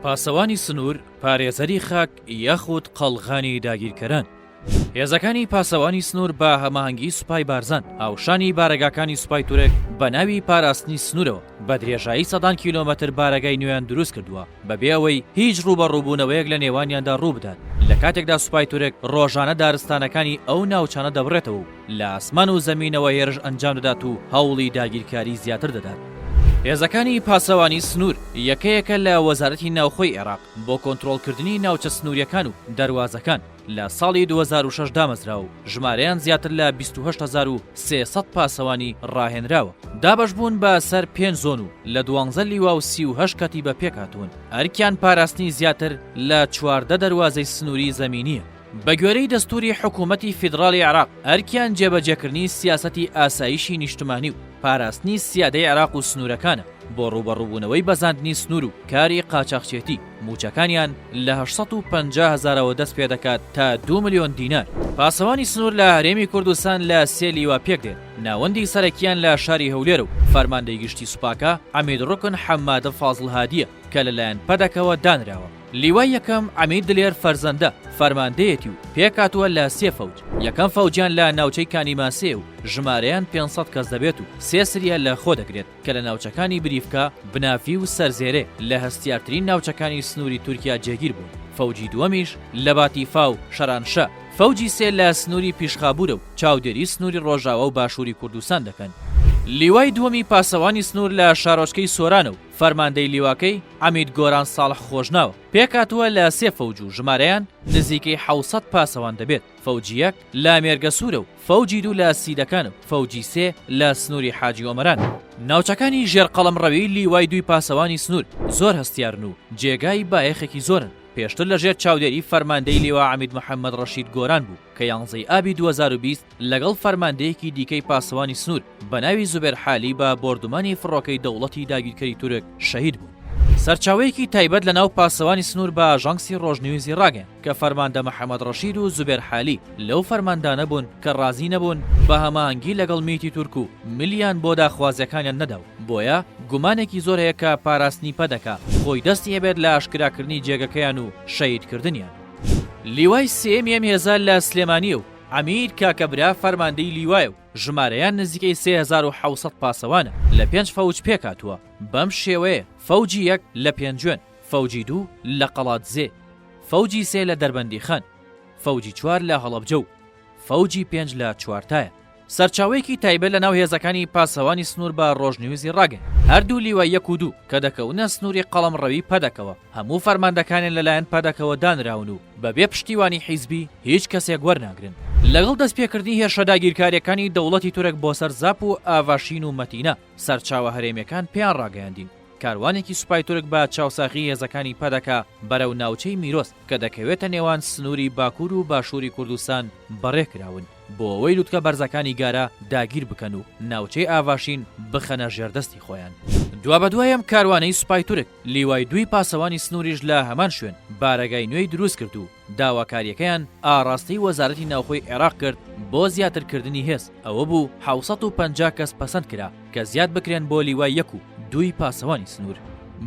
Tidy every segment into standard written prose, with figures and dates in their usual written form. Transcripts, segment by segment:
پاسەوانی سنوور، پارێزەری خاک یاخود قەڵغانی داگیرکەران؟ هێزەکانی پاسەوانی سنوور بە هەماهەنگی سوپای بارزان هاوشانی بارەگاکانی سوپای تورک بە ناوی پاراستنی سنوورەوە بە درێژایی سەدان کیلۆمەتر بارەگای نوێیان دروست کردووە بەبێ ئەوەی هیچ ڕووبەڕووبوونەوەیەک لە نێوانیاندا ڕووبدات لە کاتێکدا سوپای تورک ڕۆژانە دارستانەکانی ئەو ناوچانە دەبڕێتەوە و لە ئاسمان و زەمینەوە هێرش ئەنجام دەدات و هەوڵی داگیرکاری زیاتر دەدات. هێزەکانی پاسەوانی سنوور یەکەیەکە لە وەزارەتی ناوخۆی عێراق بۆ کۆنترۆڵکردنی ناوچە سنوورییەکان و دەروازەکان لە ساڵی 2006 دامەزرا و ژمارەیان زیاتر لە 28300 پاسەوانی ڕاهێنراوە. دابەشبوون بە سەر پێنج زۆن و لە دوانزە لیوا و 38 کەتیبە پێکهاتوون. ئەرکیان پاراستنی زیاتر لە 14 دەروازەی سنووری زەمینییە. بەگوێرەی دەستووری حکوومەتی فیدڕاڵی عێراق، ئەرکیان جێبەجێکردنی سیاسەتی ئاسایشی نیشتمانی و پاراستنی سیادەی عێراق و سنوورەکانە بۆ ڕووبەڕووبوونەوەی بەزاندنی سنوور و کاری قاچاخچێتی، مووچەکانیان لە 850 هەزارەوە دەست پێدەکات تا 2 ملیۆن دینار. پاسەوانی سنوور لە هەرێمی کوردستان لە سێ لیوا پێکدێن، ناوەندی سەرەکییان لە شاری هەولێرە و فەرماندەی گشتی سوپاکە عەمید ڕوکن حەمادە فازڵ هادییە کە لەلایەن پەدەکەوە دانراوە. لیوای یەکەم عەمید دلێر فەرزەندە فەرماندەیەتی و پێکهاتووە لە سێ فەوج، یەکەم فەوجیان لە ناوچەی کانی ماسێ و ژمارەیان 500 کەس دەبێت و سێ سریە لە خۆ دەگرێت کە لە ناوچەکانی بریفکە، بنافی و سەرزێرێ لە هەستیارترین ناوچەکانی سنووری تورکیا جێگیر بوون، فەوجی دووەمیش لە باتیفا و شەرانشە، فەوجی سێ لە سنووری پیشخابوورە و چاودێری سنووری ڕۆژاوا و باشووری کوردستان دەکەن. لیوای دووەمی پاسەوانی سنوور لە شارۆچکەی سۆرانە و فەرماندەی لیواکەی، عەمید گۆران ساڵح خۆشناوە، پێکهاتووە لە سێ فەوج و ژمارەیان نزیکەی 700 پاسەوان دەبێت، فەوجی یەک لە مێرگەسوورە و فەوجی دوو لە سیدەکان و فەوجی سێ لە سنووری حاجی ئۆمەران. ناوچەکانی ژێر قەڵەمڕەوی لیوای دووی پاسەوانی سنوور زۆر هەستیارن و جێگای بایەخێکی زۆرن، پێشتر لە ژێر چاودێری فەرماندەی لیوا عەمید محەمەد ڕەشید گۆران بوو کە یانزەی ئابی 2020 لەگەڵ فەرماندەیەکی دیکەی پاسەوانی سنوور بە ناوی زوبێر حالی بە بۆردومانی فڕۆکەی دەوڵەتی داگیرکەری تورک شەهید بوون. سەرچاوەیەکی تایبەت لە ناو پاسەوانی سنوور بە ئاژانسی ڕۆژنیوزی ڕاگەیاند کە فەرماندە محەمەد ڕەشید و زوبێر حالی لەو فەرماندانە بوون کە ڕازی نەبوون بە هەماهەنگی لەگەڵ میتی تورک و ملیان بۆ داخوازیەکانیان نەدا و بۆیە گومانێکی زۆر هەیە کە پاراستنی پەدەکە خۆی دەستی هەبێت لە ئاشکراکردنی جێگەکەیان و شەهیدکردنیان. لیوای سێیەمی ئەم هێزە لە سلێمانییە و عەمید کاکەبرا فەرماندەی لیوایە و ژمارەیان نزیکەی 3700 پاسەوانە لە پێنج فەوج پێکهاتووە بەم شێوەیە، فەوجی یەک لە پێنجوێن، فەوجی دوو لە قەڵادزێ، فەوجی سێ لە دەربەندیخان، فەوجی چوار لە هەڵەبجە و فەوجی پێنج لە چوارتایە. سەرچاوەیەکی تایبەت لەناو هێزەکانی پاسەوانی سنوور بە ڕۆژنیوزی ڕاگەیاند، هەردوو لیوای یەک و دوو کە دەکەونە سنووری قەڵەمڕەوی پەدەکەوە، هەموو فەرماندەکانیان لەلایەن پەدەکەوە دانراون و بەبێ پشتیوانی حیزبی هیچ کەسێک وەرناگرن. لەگەڵ دەستپێکردنی هێرشە داگیرکارییەکانی دەوڵەتی تورک بۆ سەر زاپ و ئاڤاشین و مەتینا، سەرچاوە هەرێمییەکان پێیان ڕاگەیاندین، کاروانێکی سوپای تورک بە چاوساغی هێزەکانی پەدەکە بەرەو ناوچەی میرۆس کە دەکەوێتە نێوان سنووری باکوور و باشووری کوردستان بەڕێکراون بۆ ئەوەی لوتکە بەرزەکانی گارە داگیر بکەن و ناوچەی ئاڤاشین بخەنە ژێردەستی خۆیان. دوابەدوای ئەم کاروانەی سوپای تورک، لیوای دووی پاسەوانی سنووریش لە هەمان شوێن بارەگای نوێی دروست کرد و داواکارییەکەیان ئاڕاستەی وەزارەتی ناوخۆی عێراق کرد بۆ زیاترکردنی هێز، ئەوە بوو 750 کەس پەسەند کرا کە زیاد بکرێن بۆ لیوای یەک و دووی پاسەوانی سنوور.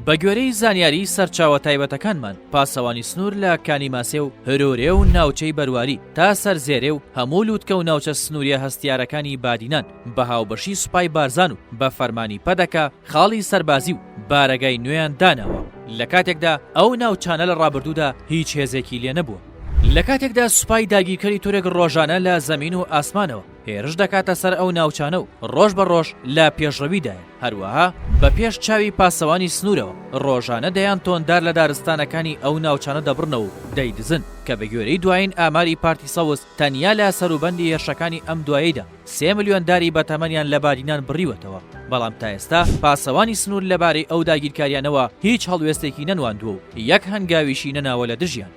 بەگوێرەی زانیاریی سەرچاوە تایبەتەکانمان، پاسەوانی سنوور لە کانی ماسێ و هرۆرێ و ناوچەی بەرواری تا سەر زێرێ و هەموو لووتکە و ناوچە سنوورییە هەستیارەکانی بادینان بە هاوبەشی سوپای بارزان و بە فەرمانی پەدەکە خاڵی سەربازی و بارەگای نوێیان داناوە، لە کاتێکدا ئەو ناوچانە لە ڕابردوودا هیچ هێزێکی لێ نەبووە. لە کاتێکدا سوپای داگیرکەری تورک ڕۆژانە لە زەمین و ئاسمانەوە هێرش دەکاتە سەر ئەو ناوچانە و ڕۆژ بە ڕۆژ لە پێشڕەویدایە، هەروەها بە پێش چاوی پاسەوانی سنوورەوە ڕۆژانە دەیان تۆن دار لە دارستانەکانی ئەو ناوچانە دەبڕنەوە و دەیدزن، کە بە گوێرەی دوایین ئاماری پارتی سەوز تەنیا لە سەروبەندی هێرشەکانی ئەم دوایەیدا سێ ملیۆن داری بەتەمەنیان لە بادینان بڕیوەتەوە، بەڵام تا ئێستا پاسەوانی سنوور لەبارەی ئەو داگیرکاریانەوە هیچ هەڵوێستێکی نەنواندووە و یەک هەنگاویشی نەناوە لە دژیان.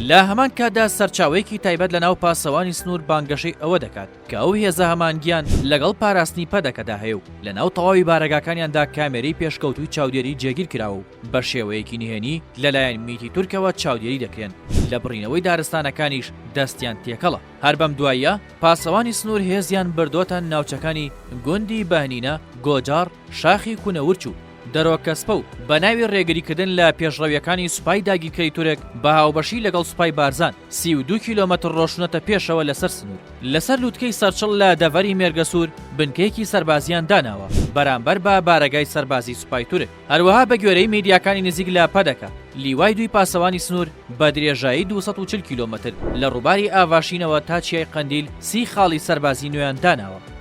لە هەمان کاتدا سەرچاوەیەکی تایبەت لەناو پاسەوانی سنوور بانگەشەی ئەوە دەکات کە ئەو هێزە هەماهەنگییان لەگەڵ پاراستنی پەدەکەدا هەیە و لەناو تەواوی بارەگاکانیاندا کامێرەی پێشکەوتووی چاودێری جێگیر کراوە و بە شێوەیەکی نهێنی لەلایەن میتی تورکەوە چاودێری دەکرێن، لە بڕینەوەی دارستانەکانیش دەستیان تێکەڵە. هەر بەم دواییە پاسەوانی سنوور هێزیان بردۆتە ناوچەکانی گوندی بەهنینە، گۆجاڕ، شاخی کونەورچ و. دەرۆکەسپە و بە ناوی ڕێگریکردن لە پێشڕەویەکانی سوپای داگیرکەری تورک بە هاوبەشی لەگەڵ سوپای بارزان 32 کیلۆمەتر ڕۆشتونەتە پێشەوە لەسەر سنوور. لەسەر لوتکەی سەرچڵ لە دەڤەری مێرگەسوور بنکەیەکی سەربازییان داناوە بەرامبەر بە بارەگای سەربازی سوپای تورک. هەروەها بەگوێرەی میدیاکانی نزیک لە پەدەکە، لیوای دووی پاسەوانی سنوور بە درێژایی 240 کیلۆمەتر لە ڕووباری ئاڤاشینەوە تا چیای قەندیل سی خاڵی سەربازی نوێیان داناوە.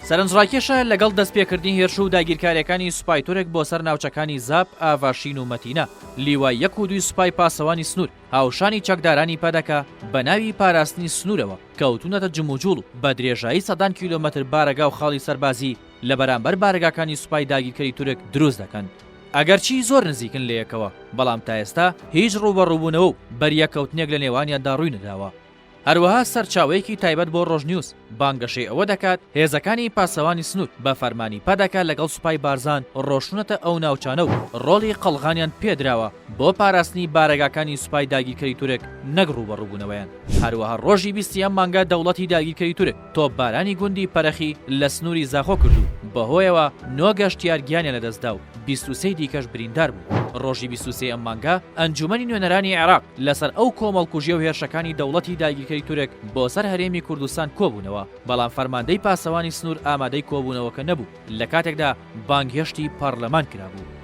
سەرنجڕاکێشە لەگەڵ دەستپێکردنی هێرش و داگیرکارییەکانی سوپای تورک بۆ سەر ناوچەکانی زاپ، ئاڤاشین و مەتینا، لیوای یەک و دووی سوپای پاسەوانی سنوور هاوشانی چەکدارانی پەدەکە بە ناوی پاراستنی سنوورەوە کەوتوونەتە جموجوڵ و بە درێژایی سەدان کیلۆمەتر بارەگا و خاڵی سەربازی لە بەرامبەر بارەگاکانی سوپای داگیرکەری تورک دروست دەکەن. ئەگەرچی زۆر نزیکن لەیەکەوە، بەڵام تا ئێستا هیچ ڕووبەڕووبوونەوە و بەریەککەوتنێک لە نێوانیاندا ڕووینەداوە. هەروەها سەرچاوەیەکی تایبەت بۆ ڕۆژنیوز بانگەشەی ئەوە دەکات، هێزەکانی پاسەوانی سنوور بە فەرمانی پەدەکە لەگەڵ سوپای بارزان ڕۆشتوونەتە ئەو ناوچانە و ڕۆڵی قەڵغانیان پێدراوە بۆ پاراستنی بارەگاکانی سوپای داگیرکەری تورک نەک ڕووبەڕووبوونەوەیان. هەروەها ڕۆژی بیستی ئەم مانگە دەوڵەتی داگیرکەری تورک تۆپبارانی گوندی پەرەخی لە سنووری زاخۆ کرد و بەهۆیەوە نۆ گەشتیار گیانیان لەدەستدا و 23 دیکەش بریندار بوون. ڕۆژی 23 ئەم مانگە ئەنجوومەنی نوێنەرانی عێراق لەسەر ئەو کۆمەڵکوژیە و هێرشەکانی دەوڵەتی داگیرکەری تورک بۆ سەر هەرێمی کوردستان کۆبوونەوە، بەڵام فەرماندەی پاسەوانی سنوور ئامادەی کۆبوونەوەکە نەبوو لە کاتێکدا بانگهێشتی پەڕلەمان کرابوو.